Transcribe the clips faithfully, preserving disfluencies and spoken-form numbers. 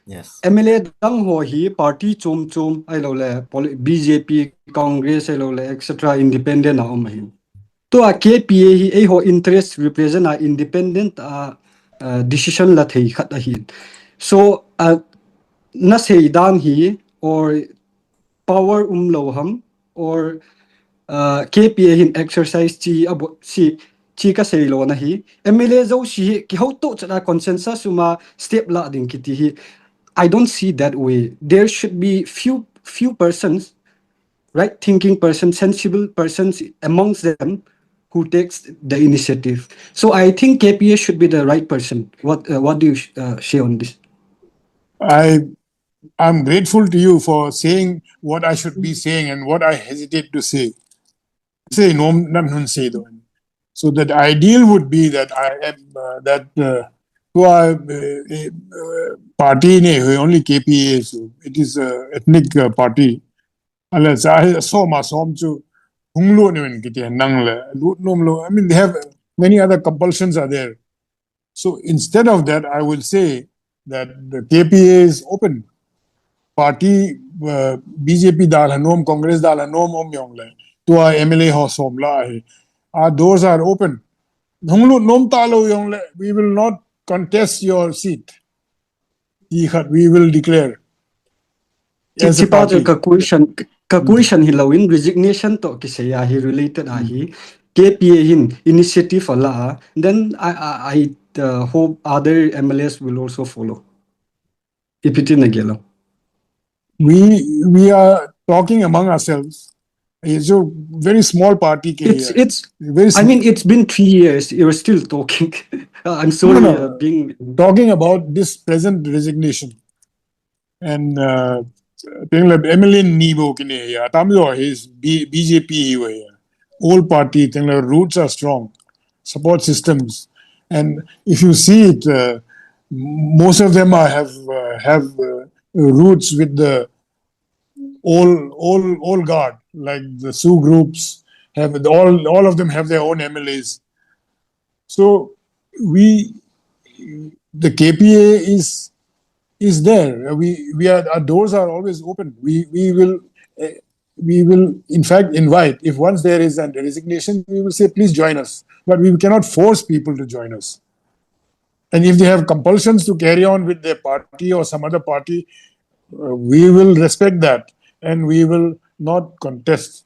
Yes. M L A dang ho hi party chom chom ahilou le poli-, B J P, Congress ahilou le et cetera independent a um ahi. Tua K P A hi eiho interest represent a independent a, uh, decision la thei khat ahi. So, uh, na sei dan hi or power um lou ham or, uh, K P A hin exercise chi abo si chi ka sei lou na hi. M L A jouse hi kihouto chat a consensus um a step la ding kiti hi. I don't see that way. There should be few few persons, right thinking person, sensible persons amongst them who takes the initiative. So I think K P A should be the right person. What uh, what do you uh, say on this? I I'm grateful to you for saying what I should be saying and what I hesitate to say. Say no, not nun say though. So that ideal would be that I am uh, that uh, tua uh, uh, party ne only K P A, so it is a ethnic uh, party. Unless I saw my som chu hung lo ni when kiti nang le lut nom lo. I mean, they have many other compulsions are there. So instead of that, I will say that the K P A is open. Party uh, B J P dal hanom, Congress dal hanom om yong le. Tua M L A ho som la hi. Our doors are open. Hung lut nom ta lo yong le. We will not contest your seat. He khat we will declare. As a Principal party. Ka question, ka question hi lou in resignation to kisei a hi related a hi. K P A hin initiative a la, then I, I, I uh, hope other M L As will also follow. Ipi ti na gel o. We we are talking among ourselves. It's a very small party. K P A. It's it's. Very I small. Mean, it's been three years. You're still talking. I'm sorry, No, no. Uh, being Talking about this present resignation. And uh, thing like M L A Nibo kine ya, Tamil is B- B J P hi wa ya. All party thing like roots are strong, support systems, and if you see it, uh, most of them are have uh, have uh, roots with the all all all guard, like the Sioux groups have all all of them have their own M L As. So we the K P A is is there. We we are our doors are always open. We we will uh, we will in fact invite if once there is a resignation, we will say please join us. But we cannot force people to join us. And if they have compulsions to carry on with their party or some other party, uh, we will respect that and we will not contest,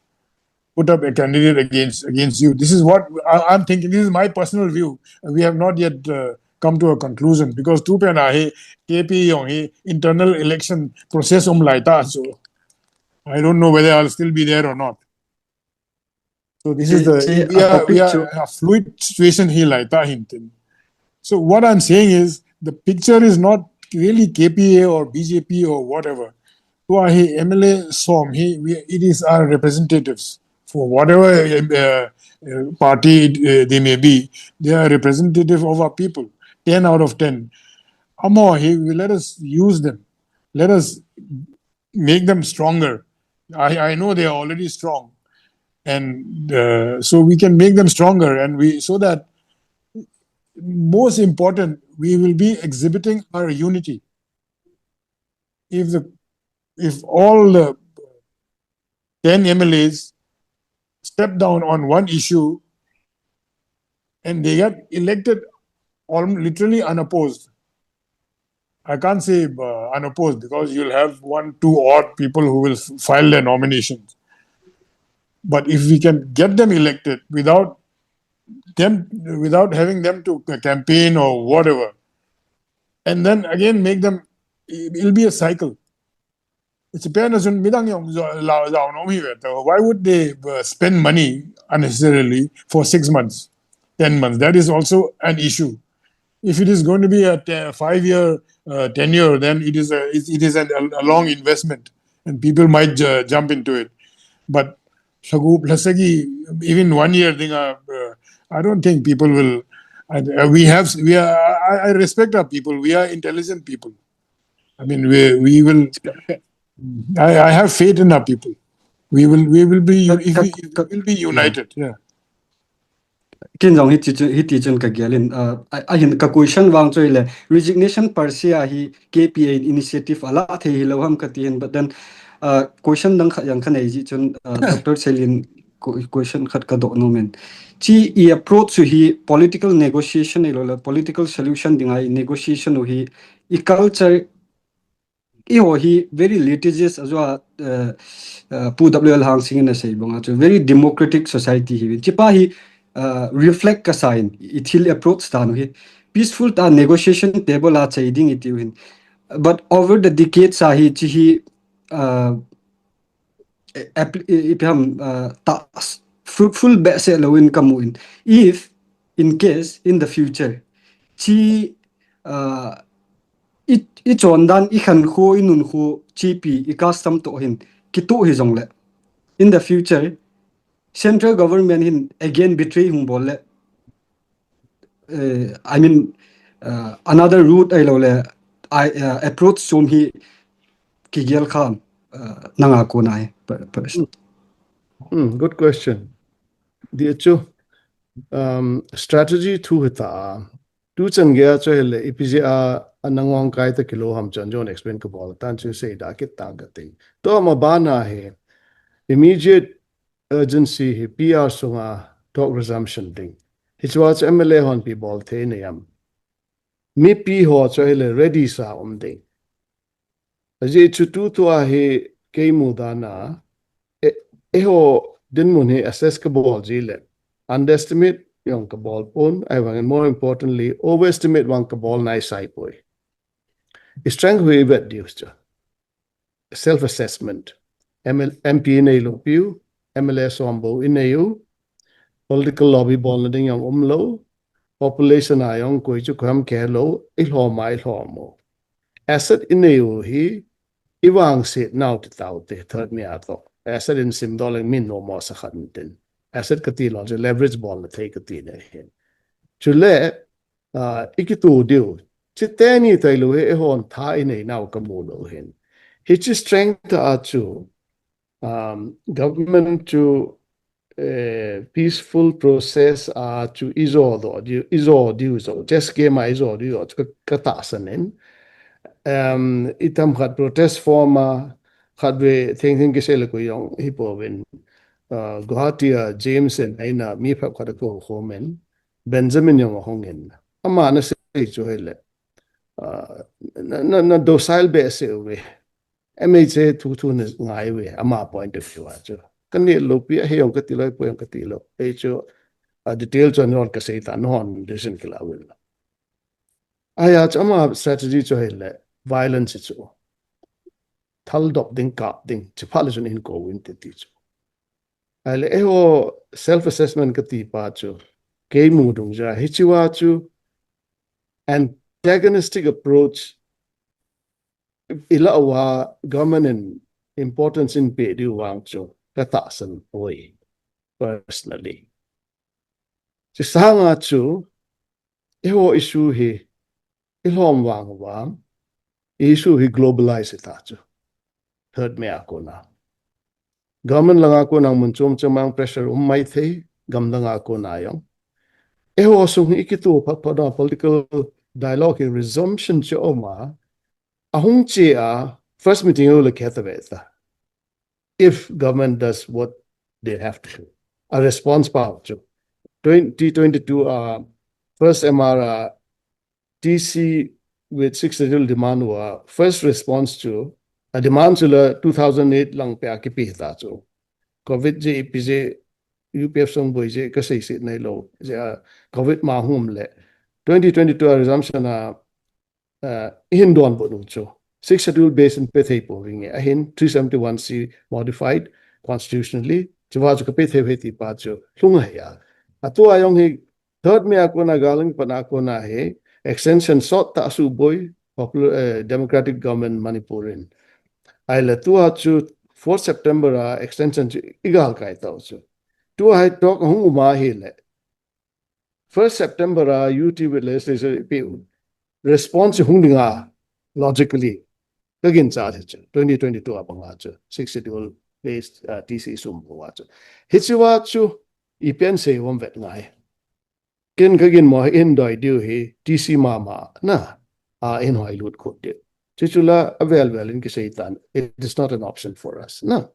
put up a candidate against against you. This is what I, I'm thinking. This is my personal view. We have not yet uh, come to a conclusion because tu pen ahi K P yong hi internal election process um lai ta, so I don't know whether I'll still be there or not. So this is the Say- we are, we are picture. A fluid situation hi lai ta hintin. So what I'm saying is the picture is not really K P A or B J P or whatever. Tua hi M L A som hi we, it is our representatives for whatever uh, uh, party uh, they may be. They are representative of our people. Ten out of ten. Amo hi we let us use them. Let us make them stronger. I, I know they are already strong, and uh, so we can make them stronger, and we so that most important we will be exhibiting our unity. If the if all the ten M L As step down on one issue and they get elected all, literally unopposed. I can't say uh, unopposed because you'll have one, two odd people who will f- file their nominations. But if we can get them elected without them, without having them to c- campaign or whatever, and then again make them, it'll be a cycle. It's a pen as in midang yong za- la- za- no mi ve to. Why would they uh, spend money unnecessarily for six months, ten months? That is also an issue. If it is going to be a te- five-year uh, tenure, then it is a it, it is an, a long investment, and people might uh, jump into it. But Shagu Plasagi, even one year thing, uh, uh, I don't think people will. I, uh, we have we are. I, I respect our people. We are intelligent people. I mean, we we will. I, I have faith in our people. We will we will be u- if we, we will be united. Yeah. Ken jong hiti chun, hiti chun ka gel in, uh, a, a hin ka question vang chu ahile, resignation per se a hi K P A in initiative a la thei hi lo ham ka ti hin, but then, uh, question dang khat jong ka nei ji chun, uh, Doctor Selin question khat ka doh nom in. Chi i approach chu hi political negotiation i lo le, political solution ding a i negotiation u hi, i culture, i ho hi very litigious a zua, uh, uh, Pu W L Hangsing in a sei bang a chu very democratic society hi. Chi pa hi, uh, reflect ka sa in, i thil approach ta nu hi. Peaceful ta negotiation table a chai ding i tiu hin. But over the decades a hi chi hi, uh, ipi ham, uh, ta fruitful behseh lo in ka mu in. If, in case, in the future, chi, uh, i, i chondan, i khankho, i nunkho, chipi, i custom to hin, kitu hi jong le. In the future, central government hin again betray hung bol le. Uh, I mean, uh, another route ai lo le, I, uh, approach sum hi kigel kham, uh, nanga ko nai, per, per. Mm, good question. Di chu, um, strategy thu hita, tu chan gea chu hele, ipi je a, a nangong kai ta kilo ham chan jon explain ka bol, tan chu sei da kit tang ka ting. To ma bana he, immediate urgency hi P R sunga talk resumption ding. Hi chua chu M L A hon pi bol thei nei am. Mi pi ho chu hele ready sa um ding. Aji chu tu tu a hi kei mu dana, e, e ho din mun hi assess ka bol ji le. Underestimate yong ka bol pon, ai vang, and more importantly, overestimate vang ka bol nai sai poi. Strength hui vet diu chu. Self-assessment. M L, M P inei lo piu, M L A som bo inei u, political lobby bol na ding yong um lo, population a yong koi chu kham ke lo, i lo ma i lo mo. Asset inei u hi, i vang se nau ti tau te, third me a to. Asset in sim do leng min no mo sa khat tin. Asset ka ti lo, chu leverage bol na thei ka ti ne hin. Chu le, uh, i kitu diu. Chi te ni tai lo he, e hon tha inei nau ka mu lo hin. Hi chi strength a chu, um, government chu, eh, peaceful process a chu i zo do diu, i zo diu zo, chess game a i zo diu zo, chu ka, ka ta san in. Um, i tam khat protest form a, khat ve thing thing ki se le ku yong hi po vin. Uh, Guwahati a James and aina mi phap khat ko ho men. Benjamin yong hong in. Ama na sei chu hele. Uh, na, na, na docile be se ve. M H A thu thu na ngai ve. Ama point of view a chu. Ka ni lo pi a he yong ka ti lo, po yong ka ti lo. Ei chu, a detail chu non ka sei ta, non decision ki la vil. Aya chu ama strategy chu hele. Violence chu. Thal dop ding kap ding. Chi pha le chun in ko win te ti chu. Ahile, e ho self-assessment ka ti pa chu, kei mu dung ja, hi chi wa chu antagonistic approach i la wa government in importance in pe diu vang chu, ka ta san poi, personally. Chi sanga chu, e ho issue hi, i lhom vang vang, issue hi globalize ta chu. Third me a kona. Government langa kona mun chom chom ang pressure um mai thei, gam langa kona yong. E ho sung hi i kitu phat phat na political dialogue hi resumption chu um a, a hung che a, first meeting u le khe ta ve ta. If government does what they have to do. A response pa chu. Twenty twenty-two, uh, first M R, uh, T C with Sixth Schedule demand wa first response chu, a demand chu la two thousand eight lang pe a kipe ta chu. Covid je, ipi je, U P F song boi je, ka sei se nei lo. Je, uh, Covid ma hum le. Twenty twenty-two a resumption a, uh, i hin don bo nu chu. Sixth Schedule base in pe thei po ring e. A hin three seventy-one C modified constitutionally. Chu wa chu ka pe thei thei ti pa chu. Lhung a ya. A tu a yong hi third me a kona galang pan a kona hi extension sot ta su boi popular, uh, democratic government Manipur in. Ai le tu a chu fourth September a extension chu i gal kai ta chu. Tu a hi talk hung um a hi le. First September a U T with legislature ipi u. Response hung ding a logically. Ka gin cha chu. Twenty twenty-two a bang a chu. Sixth Schedule based, uh, T C sum bang a chu. Hi chi wa chu i pen sei wam vet ngai. Ken ka ginmo hi in doi diu hi, T C mama, na, a in hoi lut khut diu. Chuchu la avel vel in kisei tan, it is not an option for us, na.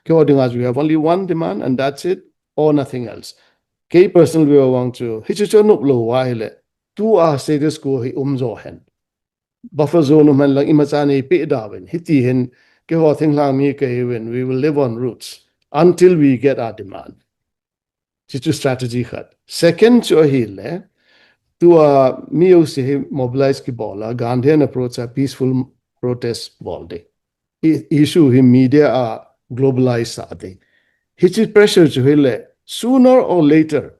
Keiho dinga chu we have only one demand and that's it, or nothing else. Kei personal view vang chu, hichu chu nop lou va hile, tua status quo hi um jo hen. Buffer zone um hen lang imacha nei pe da ven. Hiti hin, keiho thinglhang mi kahi ven, we will live on roots until we get our demand. Chuchu strategy khat. Second chu ahile, tua mi jouse hi mobilize kibol a, Gandhian approach a peaceful protest bol ding. I-, issue hi media a globalize sa ding. Hichi pressure chu hile, sooner or later,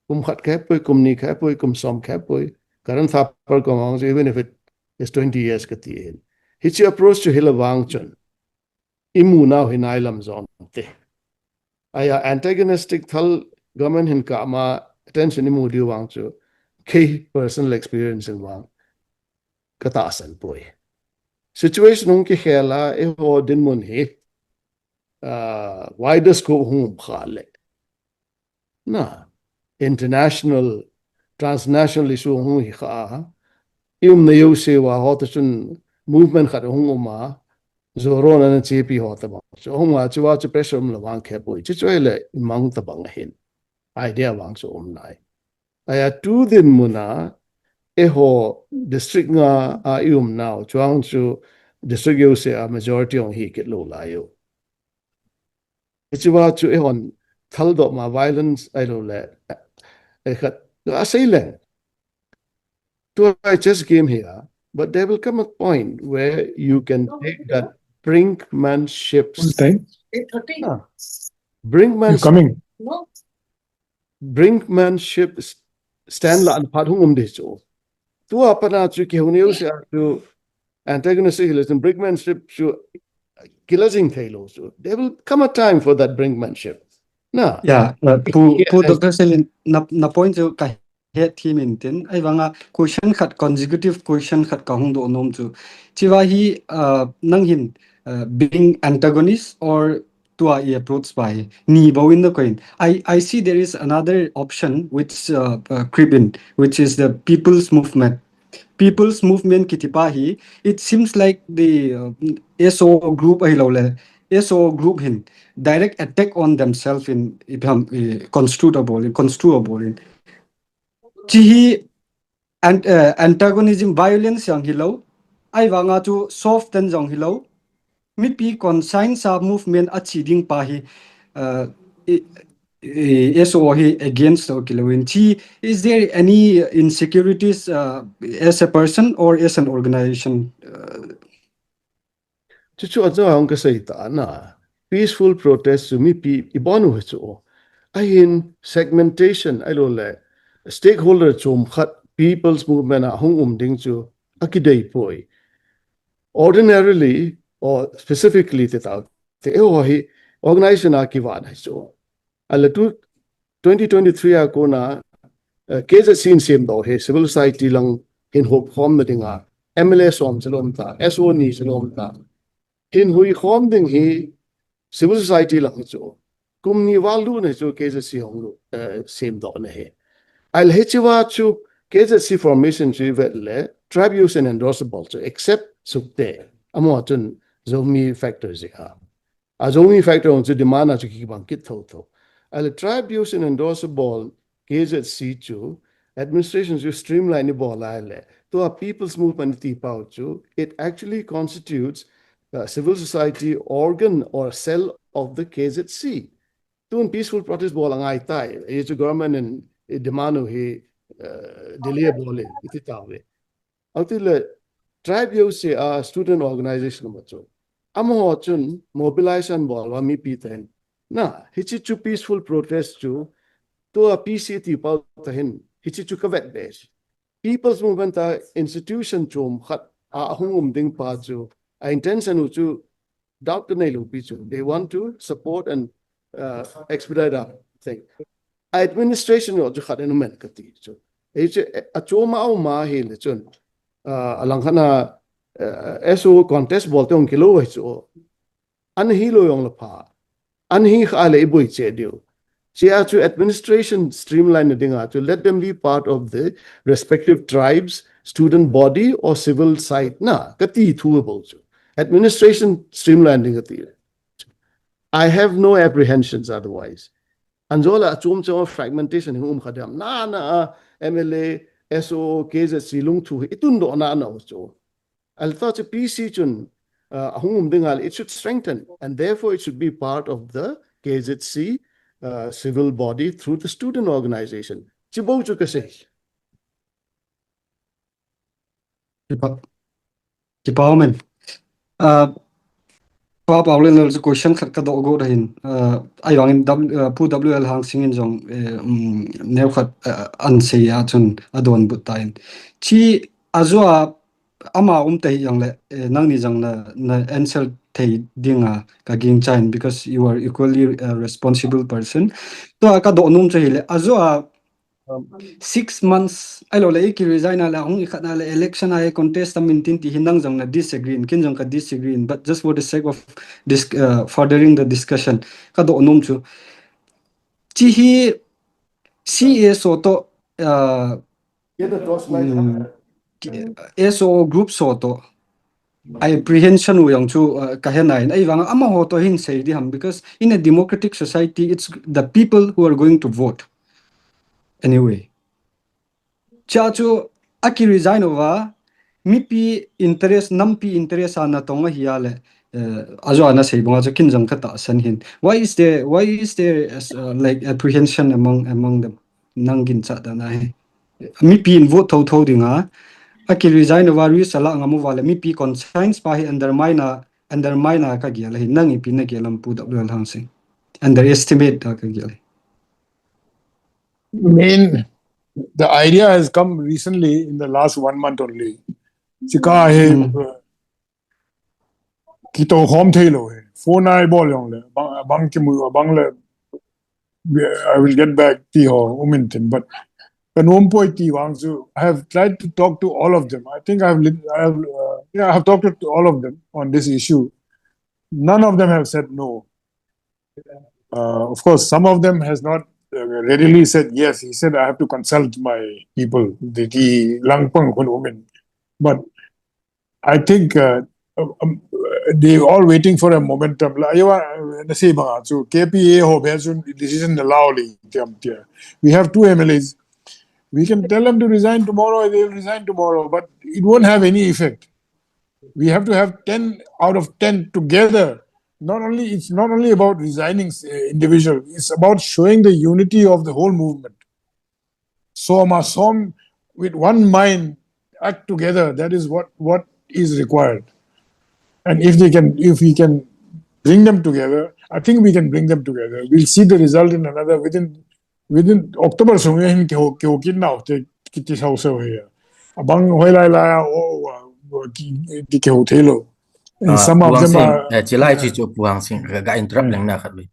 kum khat kha poi, kum ni kha poi, kum som kha poi, Karan Thapar kom ang chu, even if it is twenty years kati hin. Hichi approach chu hile vang chun. Imu nau hi nai lam jong te. Aya antagonistic thal government hin kama attention imu diu vang chu. Kei personal experience in vang. Ka tahsan poi. Situation hung kikhel a, eiho dinmun hi, ah, wider scope hung um kha le. Na, international, transnational issue hung hi kha a. I umna jouse uva ho ta chun movement khat hung um a, Zorona na chepi ho ta bang. Chu hung a, chu va chu pressure um la vang khe poi. Chu chu le mang ta bang hin. Idea vang chu um nai. Aya tu dinmun a, eiho district nga a i um nau, chuang chu district jouse a majority hung hi kit lou lai u. Hichi va chu eihon thal doh ma violence ahilou le, eh, khat, a sei leng. Tua hi chess game hi a, but there will come a point where you can take that brinkmanship. Full time. Ah. You Brinkmanship, coming? Brinkmanship s-, stand la an phat hung um ding chu. Tua pat a chu kihou neo se a chu antagonist hi le chun brinkmanship chu kila jing thei lou chu. There will come a time for that brinkmanship. Na. Yeah, uh, Pu, Pu Doctor Selin, na, na point chu ka het thim in tin. Ahivang a question khat, consecutive question khat ka hung doh nom chu. Chi va hi, uh, nang hin, uh, being antagonist or tua i approach pa hi ni bou in na koi in. I, I see there is another option which, uh, uh, creep in, which is the people's movement. People's movement kiti pa hi, it seems like the, uh, S O group ahilou le, S O group hin direct attack on themselves in, ipi ham, eh, construe abol in, construe abol in. Chi hi an-, eh, antagonism, violence jong hilou, ahivang a chu soft ten jong hilou, mipi conscience a movement a chi ding pa hi, eh, i-, i-, S O hi against lou kilou in chi, is there any insecurities, uh, as a person or as an organization? Uh, Chuchu a chu hung ka sei ta na. Peaceful protest chu mipi i bol u hi chu. Ahin segmentation ahilou le stakeholder chom khat people's movement a hung um ding chu a kidei poi. Ordinarily or specifically te ta te eiho hi organization a kivan hi chu. Ahile tu twenty twenty-three a kona, eh, K Z C in sem doh hi civil society lang hin hop khom na dinga, M L A som chalom ta, S O ni chalom ta. Hin hui khom ding hi civil society lang hi chu. Kum ni val lut na hi chu K Z C hung lut, eh, sem doh na hi. Ahile hichi va chu K Z C formation chu i vet le, tribe jouse in endorse bol chu accept suk te. Amaho chun Zomi factor jeh a. A Zomi factor hung chu demand a chu kibang kit tho tho. Ahile tribe jouse in endorse bol K Z C chu administration chu streamline i bol a le. Tua people's movement ti pau chu, it actually constitutes a civil society organ or cell of the K Z C. Tun peaceful protest bol angai tai. Hichu government in i demand u hi, uh, delay bol in, iti tauve. Atile tribe jouse a student organization ma chu. Amaho chun mobilization bol uva mipi ten. Na, hichi chu peaceful protest chu, tua P C ti pau ta hin, hichi chu ka vet be. People's movement a institution chom khat a hung um ding pa chu, a intention u chu, doubt ka nei lou pi chu. They want to support and, uh, expedite a thing. Administration u chu khat in um in ka ti chu. Hichu, eh, a chom a um a hi le chun. Uh, alang khat na, uh, S O contest bol te hung kilou hi chu. An hi lou jong le pha. An hi kha le i boi che diu. Chia chu administration streamline dinga chu let them be part of the respective tribes, student body or civil side na kati thu bol chu. Administration streamline ding kati. I have no apprehensions otherwise. Anjola chum chum fragmentation hung um khadam na na M L A, S O O, K Z C lung thu itun do na na chu. Alta chu P C chun uh, ahung um dingal it should strengthen and therefore it should be part of the K Z C uh, civil body through the student organization. Chibo chu kasei. Kipa, kipa omen. Uh, pa pa le le question khat ka do go da hin. Uh, ai wangin W, uh, Pu W L Hangsing in jong uh, um, neu khat uh, an sei a chun adon but tain. Chi azua ama um te yang le eh, nang ni jang na na answer thei dinga ka ging chain because you are equally a responsible person. To ka do num che le azua um, six months ai lo le ki resign le hung i khat na le election ai contest am min tin ti hin nang jang na disagree kin jang ka disagree but just for the sake of this uh, furthering the discussion ka do num chu chi hi C S O to uh, S O O group so to I apprehension u yang chu uh, ka hena in ai vang ama ho to hin sei di ham because in a democratic society it's the people who are going to vote anyway cha chu aki resign over mipi interest nampi interest ana tonga hiya le uh, ajo ana sei bonga chu kin jang ka ta san hin why is there why is there uh, like apprehension among among them nang gin cha da na he mipi in vote thotho dinga aki resign over ri sala ngamu wale mipi conscience pa hi undermine undermine ka gel hi nang ipi na gelam Pu W L Hangsing underestimate da ka gel I mean, the idea has come recently in the last one month only. Chika he mm. Kito hom thei lo he. Phone ai bol yong le. Bang bang kimu bang le. I will get back ti ho umin tin. But kan hom poi ti wang chu. I have tried to talk to all of them. I think I have. I have. Uh, yeah, I have talked to all of them on this issue. None of them have said no. Uh, of course, some of them has not uh, readily said yes. He said, "I have to consult my people." The, the Langpang Khun women, but I think uh, um, they all waiting for a momentum. So K P A ho decision allow. We have two M L As. We can tell them to resign tomorrow. They will resign tomorrow, but it won't have any effect. We have to have ten out of ten together. Not only it's not only about resigning uh, individual, it's about showing the unity of the whole movement. So Masom with one mind act together. That is what what is required. And if they can, if we can bring them together, I think we can bring them together. We'll see the result in another within within October. So we can kiho kiho kidnap the kiti sao sao here. Abang hoy lai lai o ki ki kiho thelo. And some of them are. Chilai chi chu Pu Hangsing ka interrupt leng na khat bi.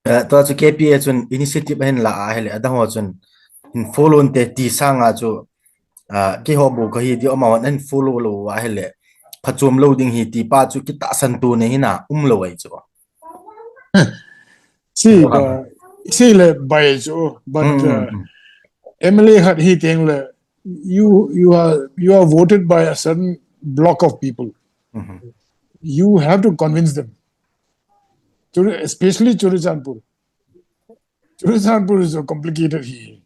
To chu K P A chun initiative hin la a hele adang ho chun in follow te ti sanga chu kiho bu ka hi di ama hon hin follow lo a hele phachom lo ding hi ti pa chu kitahsan tu ne hina um lo ai chu. Si, uh, si le bai chu, but uh, M L A khat hi teng le you you are you are voted by a certain block of people. You have to convince them. Churi- Especially Churachandpur. Churachandpur is so complicated here,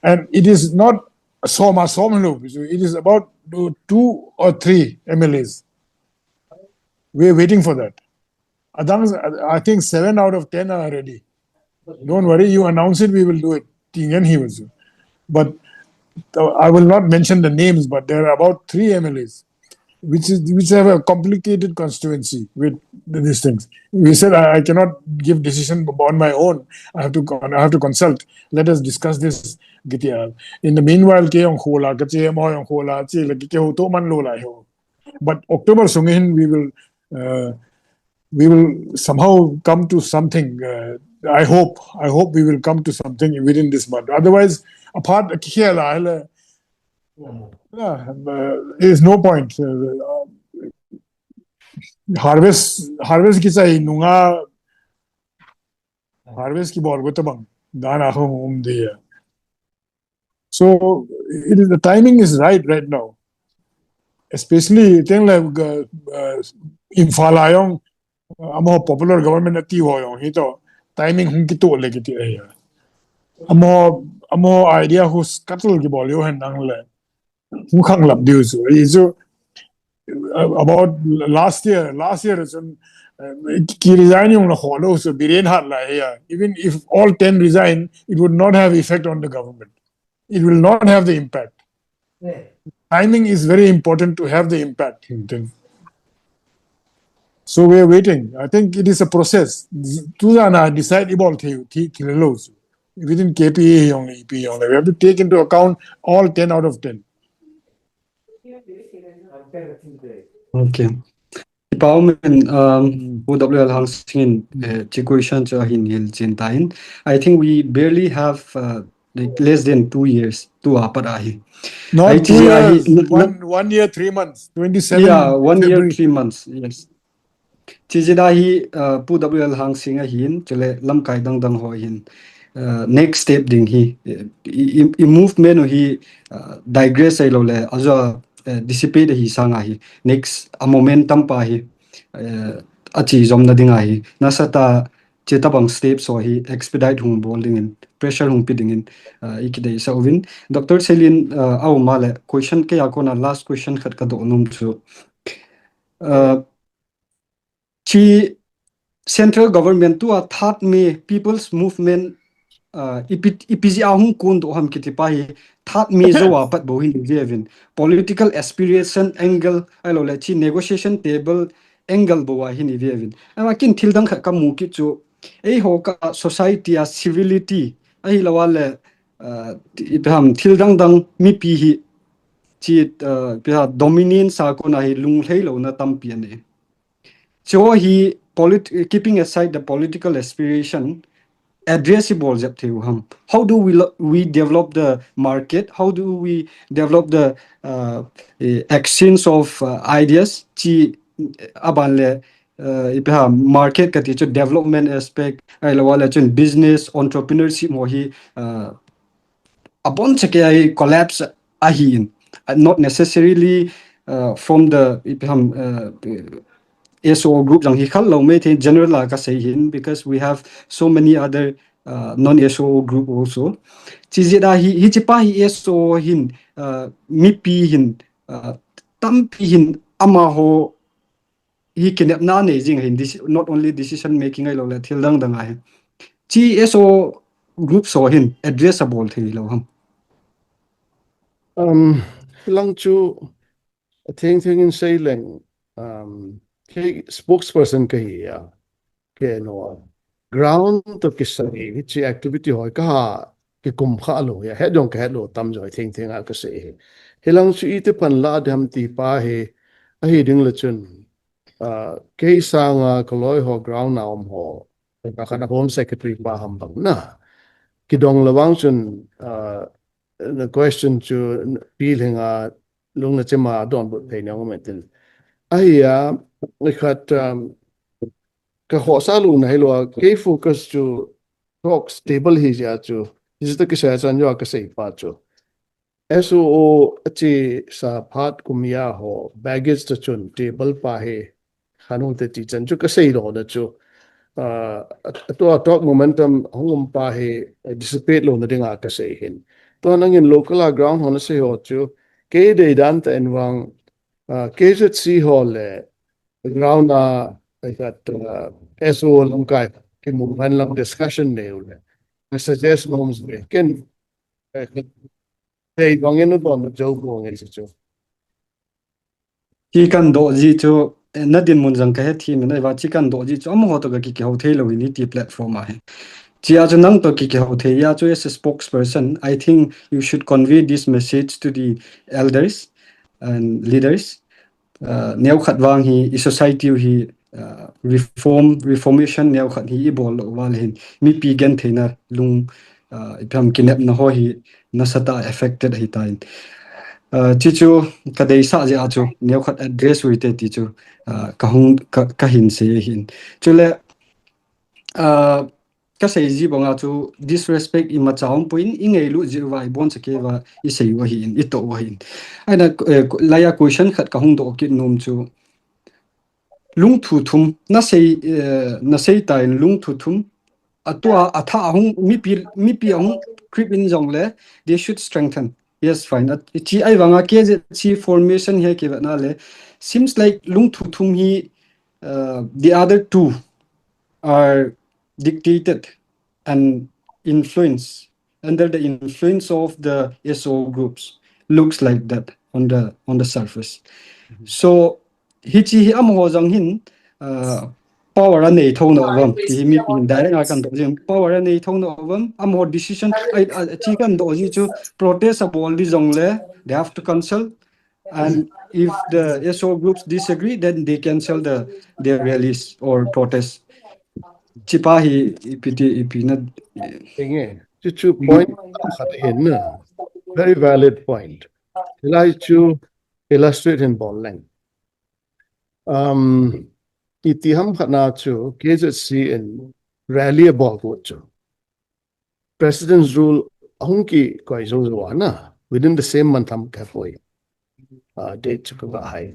and it is not Soma Somalo. It is about two or three M L As. We are waiting for that. Adang, I think seven out of ten are ready. Don't worry, you announce it, we will do it. Tingen he was, but uh, I will not mention the names. But there are about three M L As, which is which have a complicated constituency with these things. We said I, I cannot give decision on my own. I have to con- I have to consult. Let us discuss this. Gitia. In the meanwhile, ke yong khola, ke che mo yong khola, che le ke ho to man lo lai ho. But October sung in we will uh, we will somehow come to something. Uh, I hope I hope we will come to something within this month. Otherwise, apart kikhela hele, yeah, uh, there is no point. Uh, harvest harvest kisai nunga Harvest kibol go tabang dan a hung um de. So it is, the timing is right right now. Especially teng le uh, Imphal a jong uh, amaho popular government ati ho jong hi to timing hung kito le kiti ai. Amaho amaho idea hu scuttle kibol yo hen nang le. Hung khang lap diu chu. Hi chu uh, about last year, last year chun uh, ki resign jong na ho lo chu Biren hat la ya. Even if all ten resign, it would not have effect on the government. It will not have the impact. Timing is very important to have the impact. So we are waiting. I think it is a process. Tu jana decide ibol thi thi thi lo chu. Within K P A jong le, P jong le, we have to take into account all ten out of ten. Okay. Ipa umin, um, Pu W L Hangsing in, eh, chi question chu ahin hil chin tain. I think we barely have uh, like less than two years, two apat ahi. Not Ai, two chi ahi, years, n- n- one, one year, three months, twenty-seven Yeah, one year, February. Three months, yes. Chi jida hi uh, Pu W L Hangsing ahin, chule lamkai dang dang ho hin. Uh, next step ding hi, i, i, i movement hi uh, digress ai lo le, ajo uh, dissipate hi sang ahi. Next, a momentum pa hi, uh, achi zom na ding ahi. Nasata chi tabang step so hi expedite hung bol ding in, pressure hung pi ding in, uh, i kidei sa uvin. Doctor Selin, uh, au ma le, question ke a kona last question khat ka do num chu. Uh, chi central government tua third May people's movement uh, ipi ipi ji ahung kun do ham kiti pa hi third May jo a pat bo hin vevin political aspiration angle ai lo le chi negotiation table angle bo a hin vevin ama kin thil dang khat ka mu ki chu ei ho ka society a civility ai lo le uh, ipi ham thil dang dang mipi hi chi uh, ipi ha dominance a kona hi lung hlei lo na tampi ani. Cho hi polit keeping aside the political aspiration, addressable jep thei u ham. How do we lo- we develop the market? How do we develop the uh, eh, exchange of uh, ideas? Chi aban le uh, ipi ha market kati chu development aspect ai lo le chun business entrepreneurship mo hi uh, abon chake ai collapse ahi in uh, not necessarily uh, from the ipi ham uh, S O O group jang hi khal lo me the general la ka sei hin because we have so many other uh, non S O O group also. Chi jida hi hi chi pa hi S O O hin uh, mipi hin uh, tampi hin ama ho hi kinepna nei jing hin deci- not only decision making ai lo le thil dang dang ahi. Chi S O O group so hin address a bol thei lo ham. Um, lang chu a thing thing in sei leng um, ke spokesperson ka hi ya ke no ground to kisai hi chi activity hoi ka ha ki kum kha lo ya he dong ka he lo tam jo thing thing a ka sei hi. Hi lang chu i te pan la dem ti pa hi a hi ding le chun uh, ke sanga ka loi ho ground na om ho ka khana home secretary pa ham bang na ki dong la wang chun uh, na question chu pi lhinga lung na chema don but thei na ngom tin ahi a ni khat um, ka ho sa lu na hilo ke focus chu talks table hi ja chu hi ta ki sa chan yo ka sei pa chu S O O a chi sa phat kum ya ho baggage ta chun table pa he khanu te ti chan chu ka sei lo na chu uh, to talk momentum hung um pa he dissipate lo na dinga ka sei hin to nangin local a ground ho na sei ho chu ke dei dan ta en wang uh, K Z C ho le ground a ai ka uh, S O O lam kai ki mu han lam discussion ne u le I suggest norms be ken Hei, bang in don jo bang in chu. Hi kan do ji chu eh, na din mun jang ka he thi min ai va chi kan do ji chu amaho to ka ki ki ho thei lo ni ti platform a he. Chi a chu nang to ki ki ho thei ya chu as a spokesperson, I think you should convey this message to the elders and leaders. Uh, neo khat vang hi i society hi uh, reform reformation neo khat hi i bol lo wal hin mipi gen theina lung uh, i pham kinep na ho hi nasata affected hi tain. Uh, chi chu ka dei sa je a chu neo khat address ui te ti chu uh, ka hung ka, ka hin se hin. Chule uh, kasei ji banga chu disrespect imacha umpoi, ingailut ji uva, iboncha kei uva isei u ahin, ito u ahin. Aina, eh, laiya question khat kahung doh kit nom chu, lungthu thum, nasei, eh, nasei tan lungthu thum, atua, atha ahung, mipi, mipi ahung creep in jongle, they should strengthen. Yes, fine. At, chi ahivanga K Z C formation hi kivetna le, seems like lungthu thum hi, uh, the other two are dictated and influenced, under the influence of the S O groups. Looks like that on the, on the surface. So, hichi hi amaho jong hin, uh, power anei thou nom uvam, ti hi mipi hin direct a kadoh jing, power anei thou nom uvam, amaho decision, ai, a, chi kadoh ji chu protest abol di jongle, they have to consult, and if the S O groups disagree, then they cancel the, their rallies or protest. Chipa hi ipi ti, ipi na. Inge, chu chu point khat hin na. Very valid point. Hilai chu illustrate hin bol leng. Um, iti ham khat na chu K Z C in rally abol got chu President's Rule ahung kikoi jou jou a na, within the same month ham kha poi. Uh, date chu kava hai.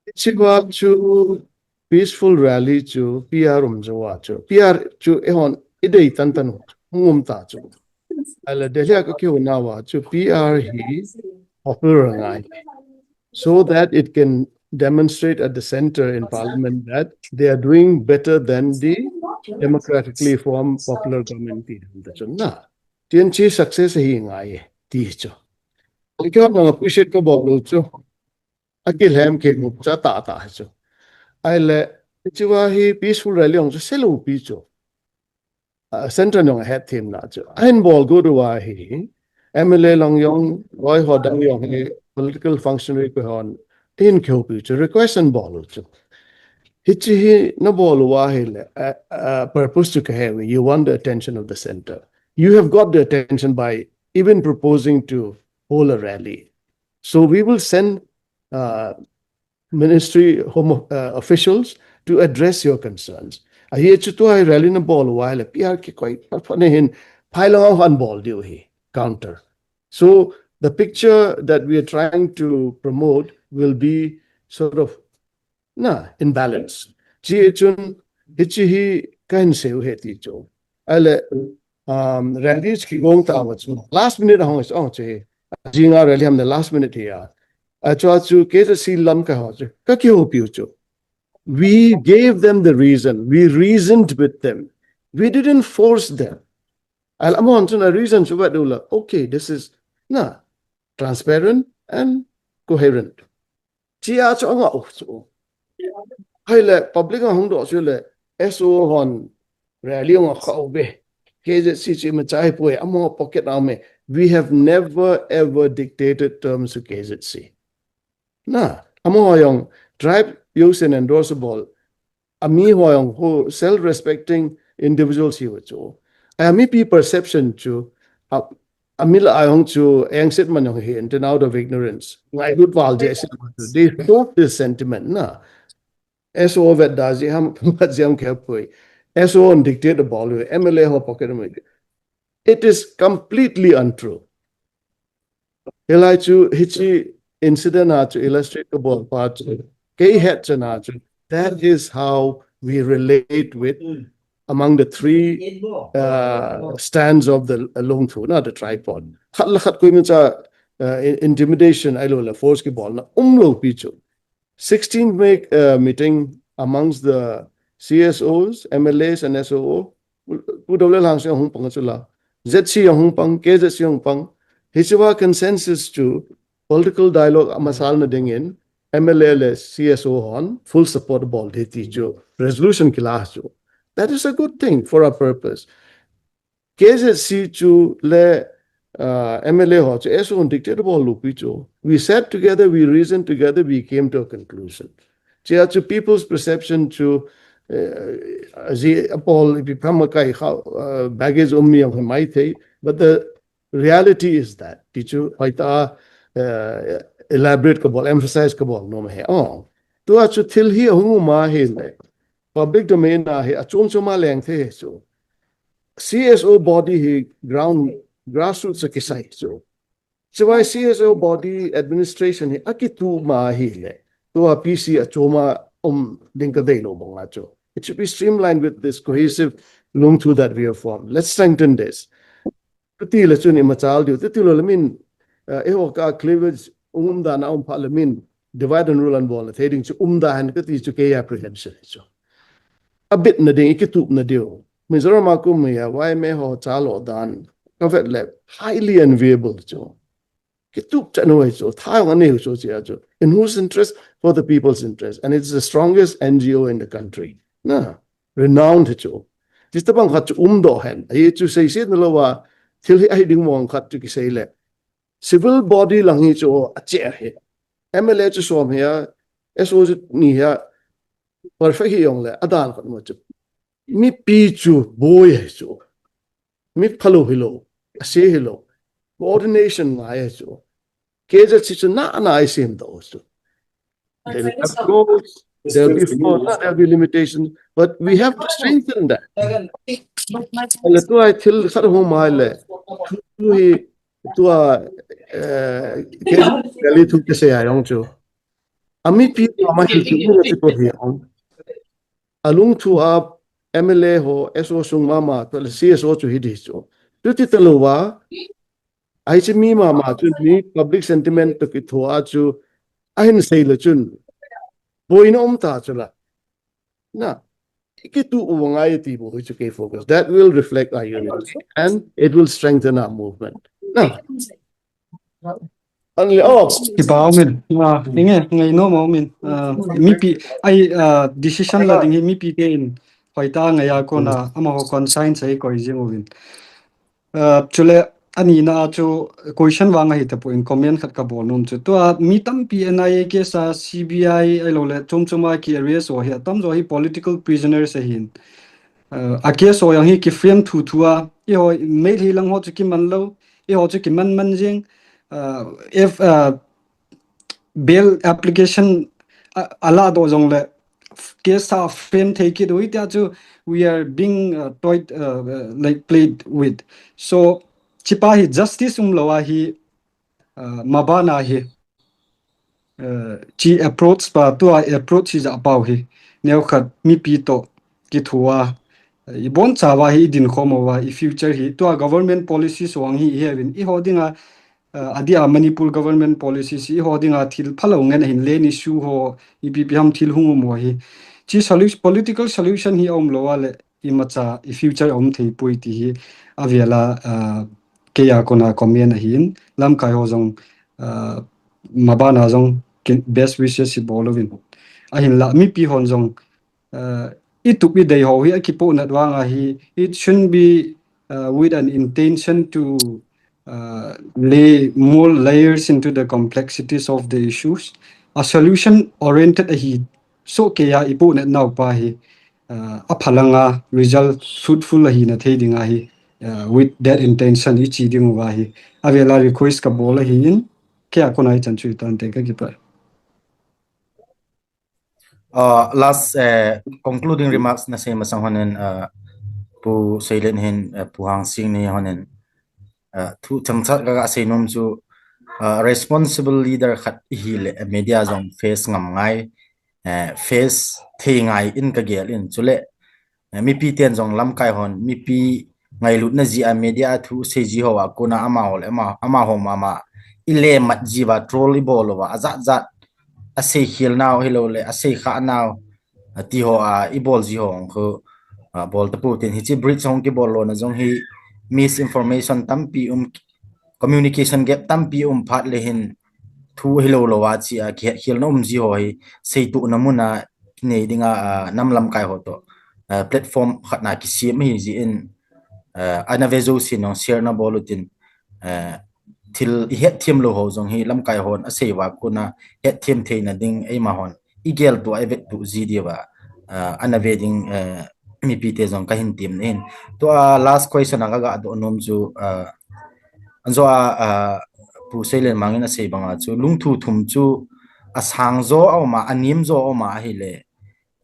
Hichea chu peaceful rally chu P R um jou a chu. P R chu eihon idei tan tan u, hung um ta chu. Ahile Delhi a kakihou nauva chu P R hi popular ngai, so that it can demonstrate at the center in parliament that they are doing better than the democratically formed popular government ti ding ta chun na. Tin chi success hi ngai ti chu. Kei nang appreciate kabol u chu, akilhem kei mu cha ta ta chu. Ahile, hichea hi peaceful rally ong chu selou pi chu. Uh, center nong ahet them na chu. Ahin bol got uva hi, M L A lang jong, loi ho dang jong hi, political functionary ko hon, ahin kihoupi chu, request ahin bol u chu. Hichi hi nabol uva ahile, uh, uh, purpose chu kahe uve, you want the attention of the center. You have got the attention by even proposing to hold a rally. So we will send, uh, ministry home, uh, officials to address your concerns. Ahi chu tua hi rally nabol uva ahile P R kikoi phat phat na hin phai lang a hung bol diu hi counter. So the picture that we are trying to promote will be sort of, na, in balance. Chi chun hichi hi kahin sei u ahi ti chu. Ahile, um, rally chu kigong tauva chu last minute a hung ong chu hi. Ajing a rally ham the last minute hi a. Achua chu K Z C lamkai ho chu kakihoupi u chu. We gave them the reason. We reasoned with them. We didn't force them. Ahile amahon chun a reason chu vet uleh, okay, this is, na, transparent and coherent. Chia chu angah u chu. Ahile public a hung doh chu le, S O hon rally ong a kha uve. K Z C chu imacha hipoi, amaho pocket a um e. We have never ever dictated terms to K Z C. Na, amaho jong tribe jousen endorse abol, ami ho jong ho self-respecting individuals hiuve chu. Ami pi perception chu, a, ami lah a jong chu, angset man jong hi, and then out of ignorance, ngailut val jeh a chu, they support this sentiment na. S O vet da ji ham, vet ji ham kei poi. S O hon dictate abol u, M L A ho pocket a um e. It is completely untrue. Hilai chu, hichi incident a chu illustrate kabol pa chu, kei het chan a chu, that is how we relate with among the three, uh, stands of the, uh, lungthu, na, the tripod. Khat le khat koima cha, uh, in-, intimidation ahilou le force kibolna umlou pi chu. Sixteenth May, uh, meeting amongst the C S Os, M L As and S O O, Pu Dollal Hangsing ahung pang chu la, Z C ahung pang, K Z C ahung pang. Hichea consensus chu political dialogue amasalna dingin M L A le C S O hon full support bol ding ti chu resolution kila chu. That is a good thing for our purpose. K Z C chu le, uh, M L A ho chu S O hon dictate bol lou pi chu. We sat together, we reasoned together, we came to a conclusion. Chia chu people's perception chu, uh, ji apol ipi pham a kai kha, uh, baggage um mi ang mai thei, but the reality is that. Ti chu hoitah a, uh, elaborate kabol, emphasize kabol nom ahi. Oh. Tua chu thil hi ahung um ahile, public domain a hi achom chom a leng thei chu. C S O body hi ground, grassroots a kisai chu. Chuvai C S O body administration hi akitup ma ahile, tua P C achoma um ding kadei lou banga chu. It should be streamlined with this cohesive lungthu that we have formed. Let's strengthen this. Chuti le chun ima chal diu, chuti lou le min, uh, eiho kah cleavage um dan a um pha le min, divide and rule anabol le thei ding chu um da hen kati chu kei apprehension chu. Abitna ding, ikitupna diu. Mizoram a kum hi a, Y M A ho chalo dan, kavet le highly enviable chu. Kitup chan u ahi chu, tha jong anei u chu chia chu. In whose interest? For the people's interest. And it's the strongest N G O in the country. Na, renowned hi chu. Chuti tabang khat chu umdoh hen. Ahi chu seiset na louva, thil hi ahi ding mong khat chu kisei le. Civil body lang hi chu ache ahi. M L A chu som hi a, S O chu ni hi a, perfect hi jong le, adan khat ma chu. Mipi chu boi ahi chu. Mi phalou hilou, ase hilou. Coordination ngai ahi chu. Kei jat si chu na na ai sem doh chu. There will have goals, there will be force, there will be limitations, but we have to strengthen that. Ale tua thil khat hung mai le. Tu hi tua, eh, kei jat si thu kisei a jong chu. Amipi ama hil chu ni chu ko hi ong. Alungthu a M L A ho, S O sung mama, tua le C S O chu hi di chu. Chuti talouva, ahi chi mi mama chu ni public sentiment to kithoa chu, ahin sei le chun. Boina um ta chu la. Na, ikitup u ngai ti bou hi chu kei focus. That will reflect our unity and it will strengthen our movement. Na. Anle, oh. Kipa umin. Ah, inge, ngai nom umin. Ah, mipi, ai, ah, decision la ding hi mipi te in. Hoitah ngai a kona, amaho conscience hi koi jing uvin. Ah, chule, ani na chu question vang ahi tapon comment khat kabol nom chu. Tua mi tampi N I A case a, C B I ahilou le, chom chom a ki arrest ho hi, atamjo hi political prisoners ahin. Ah, a case ho jong hi ki frame thuthu a, eiho, Meitei lang ho chu kiman lou, eiho chu kiman man jing, ah, if, ah, bail application, ah, ala doh jong le, case a frame thei kit u hitia chu, we are being, uh, toyed, uh, uh, like, played with. So, chipa hi justice umlou ahi, uh, mabana hi, uh, chi approach pa, tua approach hi ja pau hi. Neokhat mipi to kithoa, uh, ibon chawa hi idin khom uva, i future hi, tua government policy suang hi, hi avin, eiho dinga, uh, adia Manipur government policy si eiho dinga thil phalou ngen ahin le ni su ho, ipi pi ham thil hung um ho hi. Chi solu-, political solution hi aumlou a le, imacha, i future aum thei poi ti hi, avela, uh, kei a kona comment ahin, lamkai ho jong, uh, mabana jong, kin-, best wishes hi bol uvin. Ahinla, mipi hon jong, uh, itup idei ho hi akipohnat vang ahi, it shouldn't be, uh, with an intention to, uh, lay more layers into the complexities of the issues. A solution oriented ahi, so kei a ipohnat naupa hi, uh, aphalanga result fruitful ahina thei ding ahi, uh, with that intention ichi ding uva hi. Avela request kabol ahin, kei a kona hichan chu itan te kakipah. Uh, last, uh, concluding remarks nasei masang honin, uh, Pu Seilen hin, uh, Pu Hangsing ni honin, uh, thu changchat kaga seinom chu, uh, responsible leader khat ihi le, uh, media jong face ngam ngai, uh, face thei ngai in kagel in chule, uh, mipi ten jong lamkai hon, mipi ngailutna jia media thu sei ji ho a kona amaho le ama, amaho mama ile mat jiuva troll ibol uva, ajat jat asei khel nau hilou le, asei kha nau, ati ho a, ibol ji ho khu, a, bol tapu tin hichi bridge hung kibol lona jong hi misinformation tampi um, communication gap tampi um phat le hin thu hilou lou a chi a kihet khel na um ji ho hi seituhna muna kinei dinga, a, nam lamkai ho to, a, platform khat na kisem hi ji in, a, ana ve jousen jong share na bol utin, a, thil ihet them lou ho jong hi lamkai hon asei uva kona het them theina ding eima hon igel tua ivet tu ji diuva, a, ana ve ding, a, mipi te jong kahin tem na hin. Tua last question a kaga doh nom chu, a, anjo a, a, Pu Seilen Mang in asei banga chu lungthu thum chu asang jo aum a, anem jo aum a ahile,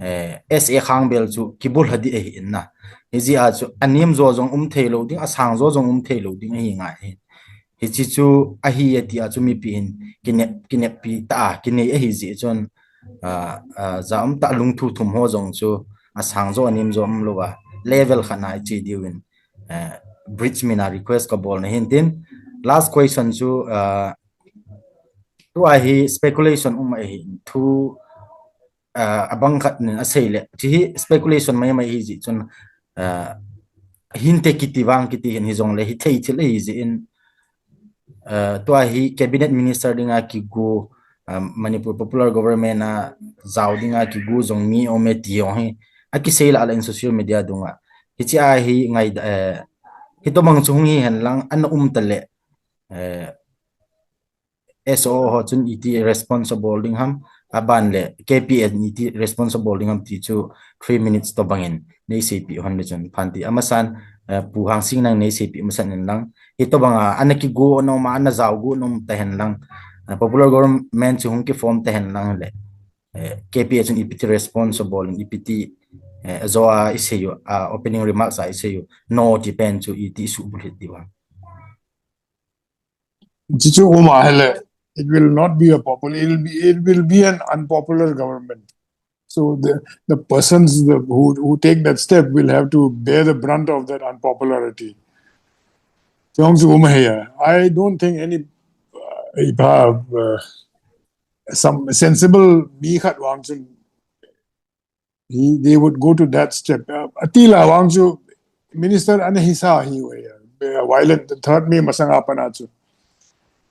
eh, S A khangbel chu kibulha ding ahi in na. Hijeh a chu anem jo jong um thei lou ding, asang jo jong um thei lou ding ahi ngai ahi. Hiche chu ahi ati a chu mipi hin kinep, kineppi tah a kinei ahi jeh chun, ah, ah, ja um tah lungthu thum ho jong chu asang jo anem jo um lou a level khat na iche diu in, eh, Bridge min a request kabol na hin tin. Last question chu, ah, tua hi speculation um ahi, thu, ah, abang khat nin asei le, hiche hi speculation mai mai ahi jeh chun, ah, hinte kiti vang kiti hin hijongle hithei thil ahi jeh in, ah, tua hi cabinet minister dinga kigo, ah, Manipur popular government a jao dinga kigo jong mi um e ti jong hi akisei lah lah in social media dunga. Hiche a hi ngai, eh, hitobang chu hung hi hen lang ana um ta le, eh, S O O ho chun iti responsible ding ham, aban le K P A in iti responsible ding ham ti chu three minutes tobang in nei seipeh hon le chun phan ti. Amasan, eh, Pu Hangsing nang nei seipeh masan in lang. Hitobang a, ana kigo nom a, ana jao go nom ta hen lang. Eh, popular government chu hung kiform ta hen lang le. Eh, K P A chun ipi ti responsible in ipi ti, eh, jo a isei u, ah, opening remarks a isei u. No ti pen chu iti subulhit diu ham. Chuchu um a hile, it will not be a popular, it will be, it will be an unpopular government. So the, the persons the, who, who take that step will have to bear the brunt of that unpopularity. Chuchu um a hile, I don't think any, uh, if, uh, some sensible mi khat vang chun he, they would go to that step. Uh, ati la vang chu minister ana hisa hi ve, uh, violent third May masang a pat a chu.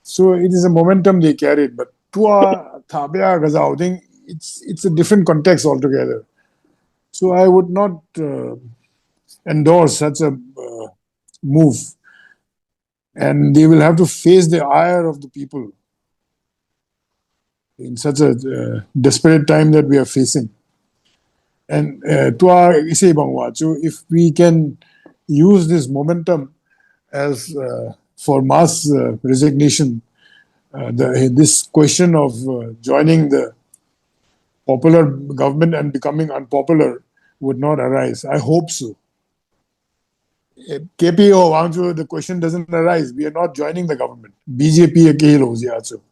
So it is a momentum they carried, but tua thabia gajao ding, it's, it's a different context altogether. So I would not, uh, endorse such a, uh, move. And they will have to face the ire of the people in such a, uh, desperate time that we are facing. And, uh, tua isei bang uva chu, if we can use this momentum as, uh, for mass, uh, resignation, uh, the, this question of, uh, joining the popular government and becoming unpopular would not arise. I hope so. Eh, K P A ho vang chu, the question doesn't arise. We are not joining the government. B J P a kihilou jeh a chu.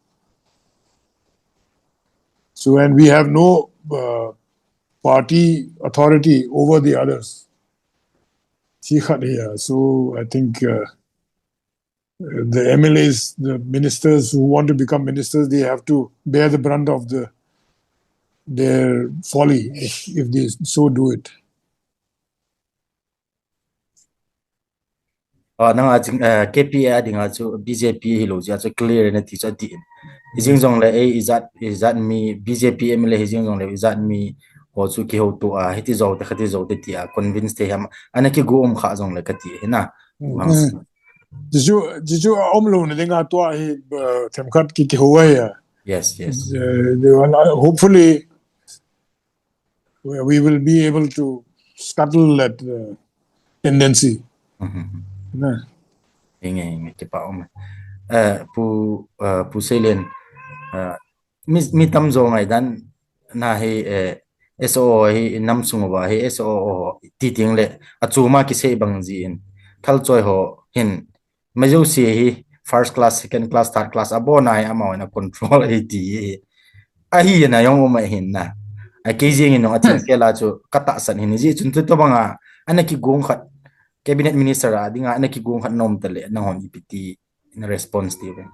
So, and we have no, uh, party authority over the others. Chi khat ahi a. So, I think, uh, the M L As, the ministers who want to become ministers, they have to bear the brunt of the, their folly if, if they so do it. Ah, nang a ching, eh, K P A a dinga chu B J P hilou jeh a chu clear na ti chu ati in. Hijeng jongle ei ijat, ijat mi B J P M L A hijeng jongle ijat mi ho chu kihouto a, hiti jou te, khati jou te ti a, convince thei ham, ana kigo um kha jongle kati hi na. Mm. Chuchu, chuchu a umlou na dinga tua hi, uh, themkhat ki, kihou ahi a. Yes, yes. Uh, they will, uh, hopefully, we, we will be able to scuttle that, uh, tendency. Mhm. Na. Hinge, hinge, kipa um. Eh, Pu, eh, Pu Seilen, eh, mi, mi tamjo ngaidan na hi, eh, S O O hi nam sung uva hi S O O ti ting le, achom a kisei bang jin. Thalchoi ho hin, mi jouse hi first class, second class, third class, abona hi amahon a control ahi ti hi. Ahi na jong um ahin na. A kei jeng in jong a chingkel a chu ka tahsan hin ji chun tu tobang a, ana kigong khat, cabinet minister a dinga, ana kigong khat na um ta le, nanghon ipi ti na response ti uvem.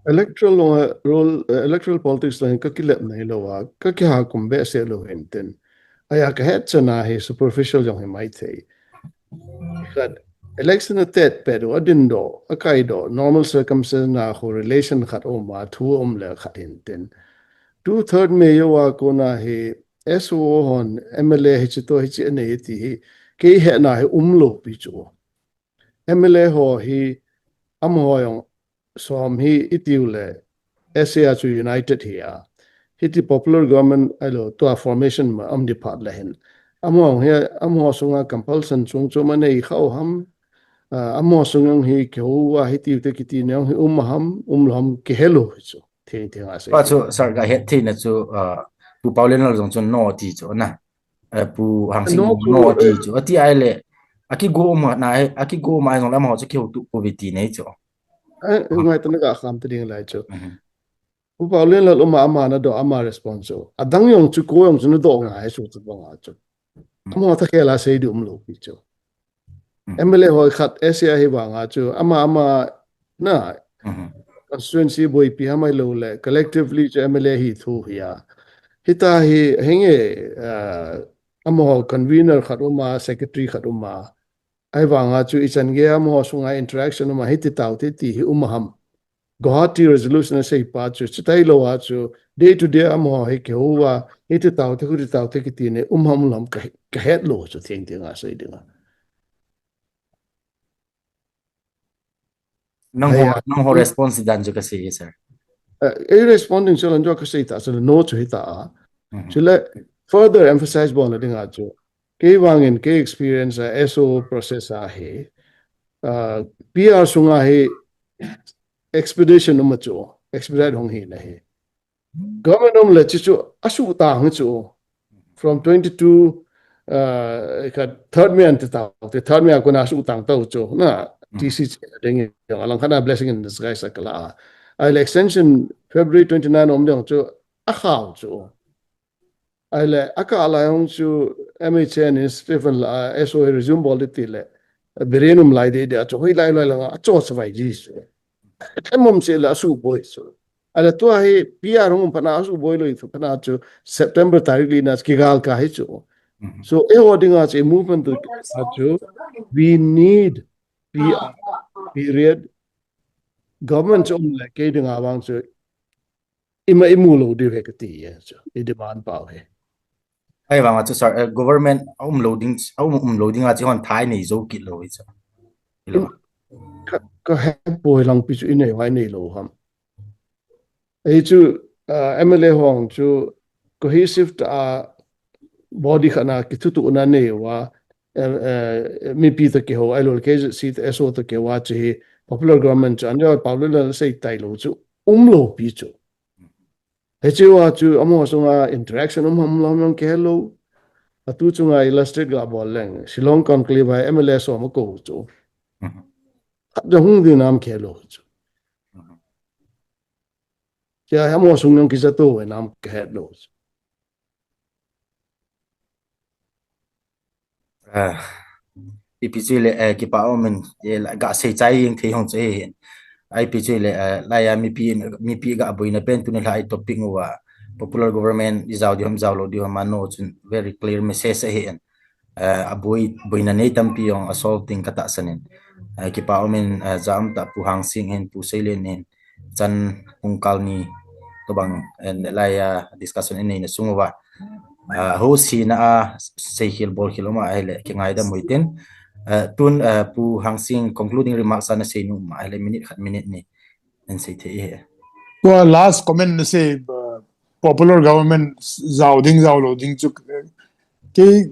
Electoral lo, role, eh, electoral politics lo hin ka kilep nei lou a, ka kiha kum behseh lou hin tin. Ahi a ka het chan a hi superficial jong hi mai thei. Khat, election a tet pet u, a din doh, a kai doh, normal circumstance na khu relation khat um a, thu um le khat hin tin. Tu third May jou a kona hi S O O hon M L A hichi to hichi anei ti hi, kei hetna hi um lou pi chu. M L A ho hi amaho jong som hi i tiu le S A a chu united hi a. Hiti popular government ahilou tua formation ma um di phat le hin. Amaho hi, amaho sunga compulsion chung chu ma nei khau ham. Ah, amaho sunga hi kihou a hi tiu te kiti neo hi um ham, um lou ham kihe lou hi chu. Thei, thei nga sei. Pa chu sir ka het theina chu, ah, Pu Paolienlal jong chun no ti chu na. Eh, Pu Hangsing no, no ti chu. Ati ai le. Aki go ma na, aki go ma jong lama ho chu ki ho tu ko vi ti nei chu. Eh, ngai ta na ga kham ta ding lai chu. Pu Paolienlal uma ama na do ama response chu. Adang jong chu ko jong chu na do ngai chu chu banga chu. Ama ta khela sei di um lo pi chu. M L A hoi khat S A hi vanga chu ama ama na constituency boipi ham ai lo le collectively chu M L A hi thu hi a. Hita hi henge, uh, ama ho convener khat uma, secretary khat uma. Ai vanga chu ichan ge ama ho sunga interaction uma hiti tau ti ti hi uma ham. Guwahati resolution a sei pa chu, chitai lo a chu, day to day ama ho hi kihou a, hiti tau ti, huti tau ti kiti ne, um ham lam ka, ka het lo chu theng theng a sei ding a. Nang ho, nang ho response dan chu ka sei, sir. Eh, ei responding chu lan chu ka sei ta, chu no chu hi ta a. Chu le further emphasize bol na ding a chu. Kei vangin, kei experience a S O process a hi, ah, P R sunga hi expedition um a chu, expedite hong hi na hi. Government um le chi chu, a su tang chu, from twenty-two, ah, ka third May an ti tau, ti third May a kuna su tang tau chu, na, T C C ding, alang khana blessing in disguise a kala. Ai le extension February twenty-nine um ding chu, a khau chu. Ai le, a ka lai hong chu M H A ni Stephen la, S O A resume bol ti le, Biren um lai de de, a chu hoi lai lai la, a chu sa vai ji su. Em um se la su boi su. Ai le, tua hi P R hong pana su boi lo i tu pana chu September tarik li na ki gal ka hi chu. So, e ho ding a chu movement tu a chu, we need P R period. Government chu um le, kei ding a vang chu, ima imu lo diu he ka ti e chu, i demand pau he. Ai vang a chu, sir, eh, government a um lo ding, a um, um lo ding a chu hon thai nei zo kit lo hi chu. Ka, ka he poi lang pi chu i nei vai nei lo ham. Ei chu, ah, M L A hong chu cohesive ta body khana kithutu na nei wa, eh, eh, mipi ta kiho, ai lo ke seat S O ta kiho wa chu hi popular government chu an jo pau lo la sei tai lo chu um lo pi chu. He chu wa chu ama sunga interaction um ham lam lam ke lo. A tu chunga illustrate ga bol leng. Shillong conclave a M L A so ma ko chu. Khat ja hung din am ke lo chu. Cha ama sung yang ki sa to we nam ke lo chu. Ah, ipi chu le, eh, kipa um in, eh, la, ga sei chai jeng thei hong chu hi hin. Ai pi chu le, eh, la ya mipi, mipi ga boina pen tu ni lai topic uva. Popular government i jao di ham, jao lo di ham, ano chun very clear message ahi in. Eh, a boi, boina nei tampi jong a solve ding ka tahsan in. Eh, kipa um in, eh, jam ta Pu Hangsing hin, Pu Seilen hin, chan hung kal ni tobang, eh, lai, ah, discussion in nei na sung uva. Ah, ho si na a sei khel bol khel um a ahile, kingaidam u hitin. Ah, tun, ah, Pu Hangsing concluding remarks a na sei nom um a ahile, minute khat minute ni. An sei thei e. Tua last comment na sei, ah, popular government jao ding, jao lo ding chu, eh, kei,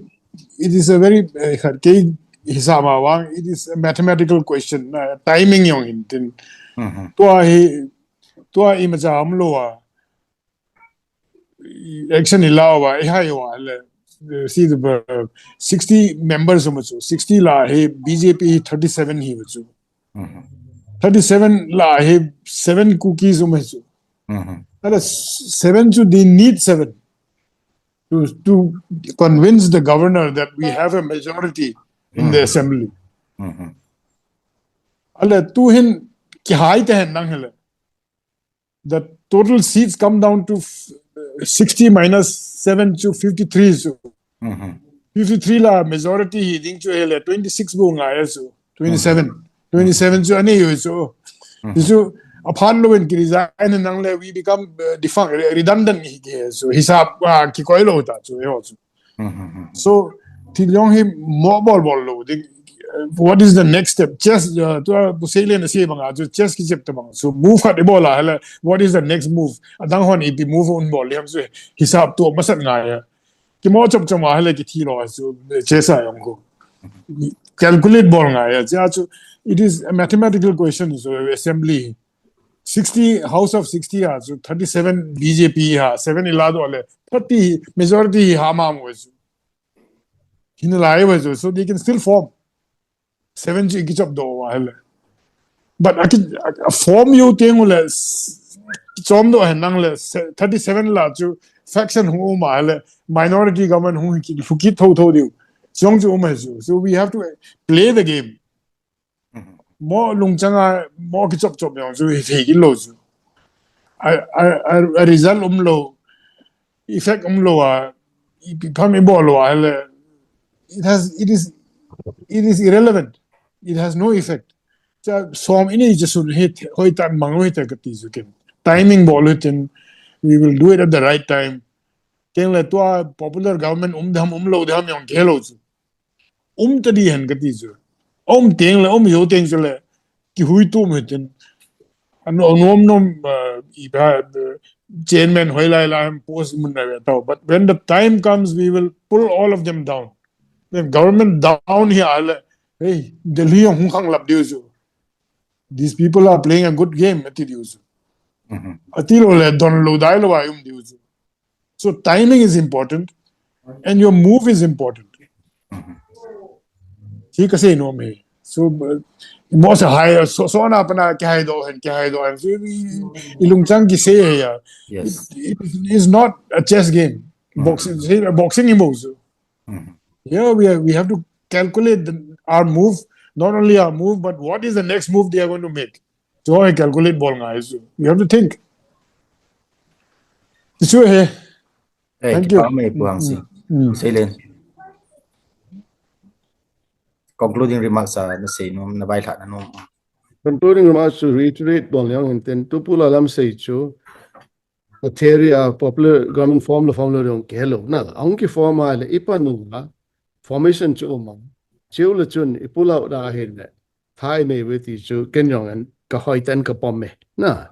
it is a very, eh, khat kei hisab a vang, it is a mathematical question, ah, timing jong hin tin. Tua hi, tua imacha um lo a, action i la uva, i hai uva le, eh, si tu ba, sixty members um chu, sixty la hi B J P hi thirty-seven hi chu. Thirty-seven la hi seven Kukis um chu. Ala s-, seven chu, they need seven to, to convince the governor that we have a majority in the assembly. Ala tu hin kihai te hen nang hele. The total seats come down to f-, sixty minus seven chu fifty-three chu. Fifty-three la majority hi ding chu hele, twenty-six bu ngai chu. Twenty-seven. Twenty-seven chu ani yu chu. Chu aphan lo in ki resign nang le, we become, uh, defunct, re-, redundant hi ke chu. Hisab, ah, kikoi lo ta chu, e ho chu. So, thil jong hi mo bol bol lo ding, uh, what is the next step? Chess, uh, tua, pu sei le na sei banga chu, chess ki chep ta bang. So, move khat i bol a, hele, what is the next move? Adang hon ipi move un bol liam chu, hisab tu masat ngai a. Ki mo chop chop a, hele, ki thi lo chu, chess a jong ko. Calculate bol ngai a, chu, it is a mathematical question, so assembly. sixty, House of sixty a chu thirty-seven B J P ha, seven ila doh le, thirty majority hi ha ma mo chu. Hin lai mo chu, so they can still form. Seven chu kichop doh a hele. But a ki a form u teng le, chom doh hen nang le, thirty-seven la chu faction hung um a hele, minority government hung ki, hung ki tho tho diu. Chong chu um he chu. So we have to play the game. Mo lungchang a, mo kichop chop yong chu hi thei ki lo chu. A, a, a, a result um lo, effect um lo a, i pi pham i bol lo a hele. It has, it is, it is irrelevant. It has no effect. Cha som ini je sun hi hoi tan mang lo hi ta ka ti chu ken. Timing bol lo tin, we will do it at the right time. Teng le tua popular government um dam um lo dam yong ke lo chu. Um ta di hen ka ti chu. Um teng le, um yo teng chu le, ki hui tu mu tin. Ano, nom nom, uh, i ba, uh, chairman hoi lai lai ham post mun na ve tau. But when the time comes, we will pull all of them down. Then government down hi a le, hey, Delhi hung khang lap diu chu. These people are playing a good game, ati diu chu. Ati lo le, don lo dai lo a um diu chu. So timing is important, and your move is important. Hi ka sei nom e. So, uh, mo sa hai, so, so na pana ki hai do hen, ki hai do hen. So, i, i lungchang ki sei he ya. Yes. It, it is not a chess game. Boxing, boxing hi mo chu. Here we are, we have to calculate the, our move, not only our move, but what is the next move they are going to make. So I calculate bol ngai chu. You have to think. Chu he. Eh, Thank you. Kipa me Pu Hangsing. Mm. Seilen. Concluding remarks a na sei nom, na vailhah na nom. Concluding remarks chu reiterate bol yang hin tin, tu Pu Lallam sei chu, a theory a popular government form lo form lo dong ke lo na, ahung ki form a le i pan u a, formation chu um a, cheu le chun i pull out da hin le, thai nei ve ti chu ken jong an ka hoi tan ka pom me na.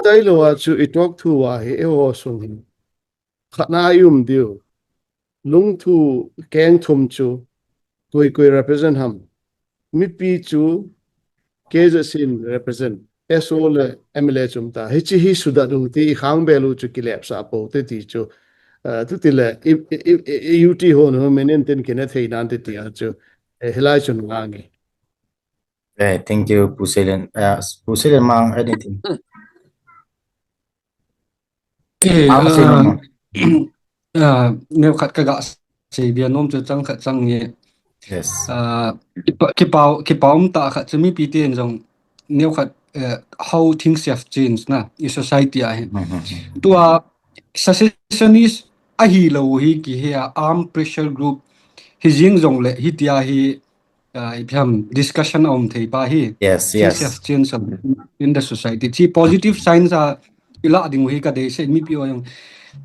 Dai lo a chu i talk thu a hi e ho sung hin. Khat na i um diu. Lungthu keng thum chu koi koi represent ham. Mipi chu K Z C in represent. S O le M L A chum ta. Hichi hi suda du ti i khang belu chu kilep sa po te ti chu. Uh, tu ti le i, i, i, i U T ho no menen tin kine thei nan te ti a chu. Eh, hilai chun ngangi. Eh, thank you, Pu Seilen. Uh, Pu Seilen mang anything? Eh, Ang sei ah, naman. Ah, neo khat ka ga sei bia nom chu chang khat chang ni. Yes. Ah, kipa, kipa, kipa um ta khat chu mipi ten jong neo khat, eh, how things have changed na i society a hin. Tua secessionist ahi lo hi ki he a armed pressure group hi jing jong le hi tia hi, ah, i phiam discussion a um thei pa hi. Yes, Things yes. have changed a bit in the society. Chi positive signs a i la ding hi ka dei se mipi o jong.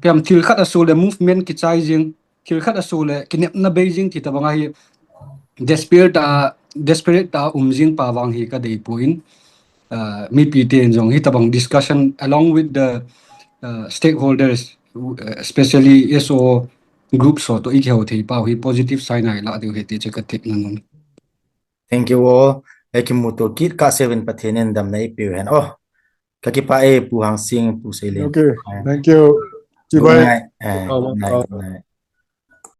Phiam thil khat a so le movement ki chai jing, thil khat a so le kinepna bei jing ti ta bang a hi desperate ta, desperate ta um jing pa vang hi ka dei pu in, uh, mipi ten jong hi ta bang discussion along with the, uh, stakeholders, uh, especially S O group so to i kihou thei pa hi positive sign a i la ding hi ti chu ka thei na nom. Thank you all. Ei kimuto kit ka seven Pathen in damna i piu hen. Oh, ka kipa e Pu Hangsing, Pu Seilen. Okay, thank you. Good Chibai. night. Eh, good night. Good night.